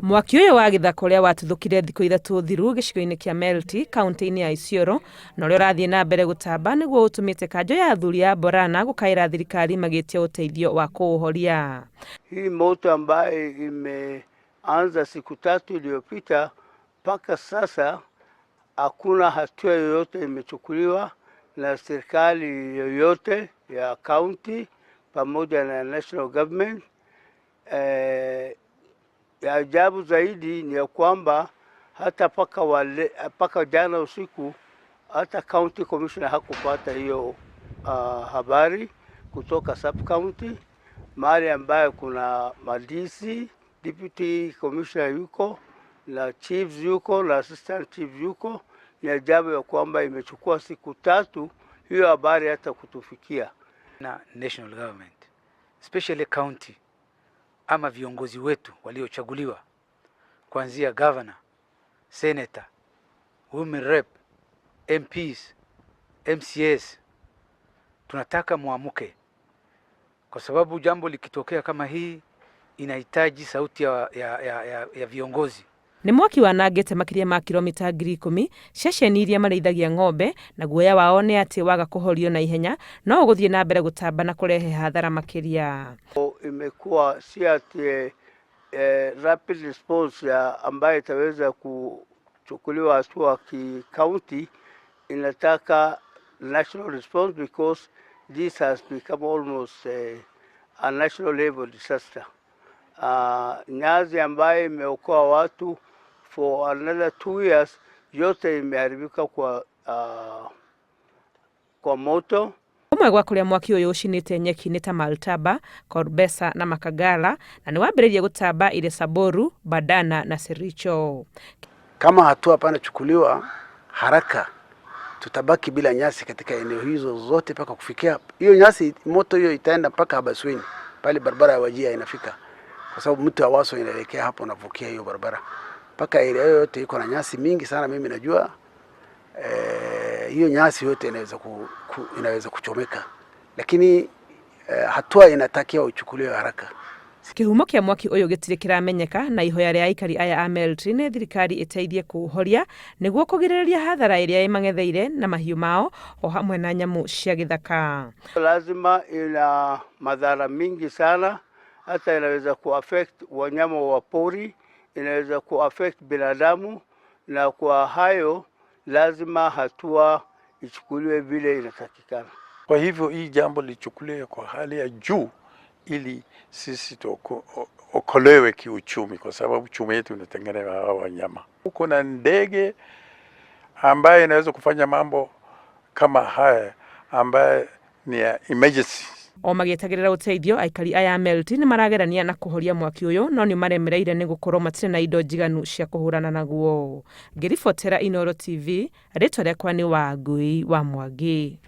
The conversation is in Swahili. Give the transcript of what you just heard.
Mwaki ũyũ wa gĩthaka ũrĩa watuthũkire thikũ 3 thiru gĩcigo-inĩ kĩa Melti kaunti-inĩ ya Isiolo na ũrĩa ũrathiĩ na mbere gũtamba nĩguo ũtũmĩte kanjũ ya athuri a Borana gũkaĩra thirikari magĩtia ũteithio wa kũũhoria. Hii moto ambayo imeanza siku 3 iliyopita mpaka sasa hakuna hatua yoyote imechukuliwa na serikali yoyote ya county pamoja na national government. Ya ajabu zaidi ni ya kwamba hata paka jana usiku hata county commissioner hakupata hiyo habari kutoka sub county, mahali ambayo kuna madisi, deputy commissioner yuko na chiefs yuko na assistant chief yuko. Ni ajabu ya kwamba imechukua siku 3 hiyo habari hata kutufikia. Na national government, especially county, ama viongozi wetu waliochaguliwa kuanzia governor, senator, women rep, MPs, MCAs, tunataka muamuke, kwa sababu jambo likitokea kama hii inahitaji sauti ya viongozi. Nĩ mwaki wanangĩte makĩria ma kilomita 10,000 ceceni iria marĩithagia ng'ombe, na guoya wao nĩ atĩ waga kũhorio na ihenya no ũgũthiĩ na mbere gũtamba na kũrehe hathara makĩria. Imekuwa si ati rapid response ya ambayo itaweza kuchukuliwa hatua ki county, inataka national response because this has become almost a national level disaster. Nyasi ambayo imeokoa watu for another 2 years yote imeharibika kwa moto. Kũmwe gwa kũrĩa mwaki ũyũ ũcinĩte nyeki nĩ ta Maltaba, Korbesa na Makagala, na nĩ wambĩrĩirie gũtamba Iresaboru, Badana na Sericho. Kama hatua hapana chukuliwa haraka, tutabaki bila nyasi katika eneo hizo zote mpaka kufikia hiyo nyasi, moto hiyo itaenda mpaka Habaswein pale barabara ya Wajir inafika, kwa sababu mto wa Waso inaelekea hapo, unavukia hiyo barabara mpaka area yote iko na nyasi mingi sana. Mimi najua hiyo nyasi yote inaweza kuchomeka, lakini hatua inatakiwa ichukuliwe haraka. Kĩhumo kĩa mwaki ũyũ gĩtirĩ kĩramenyeka, na ihoya rĩa aikari aya a Melti nĩ thirikari ĩteithie kũũhoria nĩguo kũgirĩrĩria hathara ĩrĩa ĩmang'etheire na mahiũ mao o hamwe na nyamũ cia gĩthaka. Lazima ina madhara mingi sana, hata inaweza kuaffect wanyama wa pori, inaweza kuaffect binadamu, na kwa hayo lazima hatua ichukuliwe vile inatakikana. Kwa hivyo hii jambo lichukuliwe kwa hali ya juu ili sisi tuokolewe kiuchumi, kwa sababu uchumi wetu unategemea hawa wanyama. Uko na ndege ambaye inaweza kufanya mambo kama haya ambaye ni ya emergency. O magĩetagĩrĩra ũteithio, aikari aya a Melti nĩ maragerania na kũhoria mwaki ũyũ, no nĩ maremereire nĩ gũkorwo matirĩ na indo njiganu cia kũhũrana naguo. Ngĩribotera Inooro TV, rĩtwa rĩakwa nĩ Wangui wa Mwangi.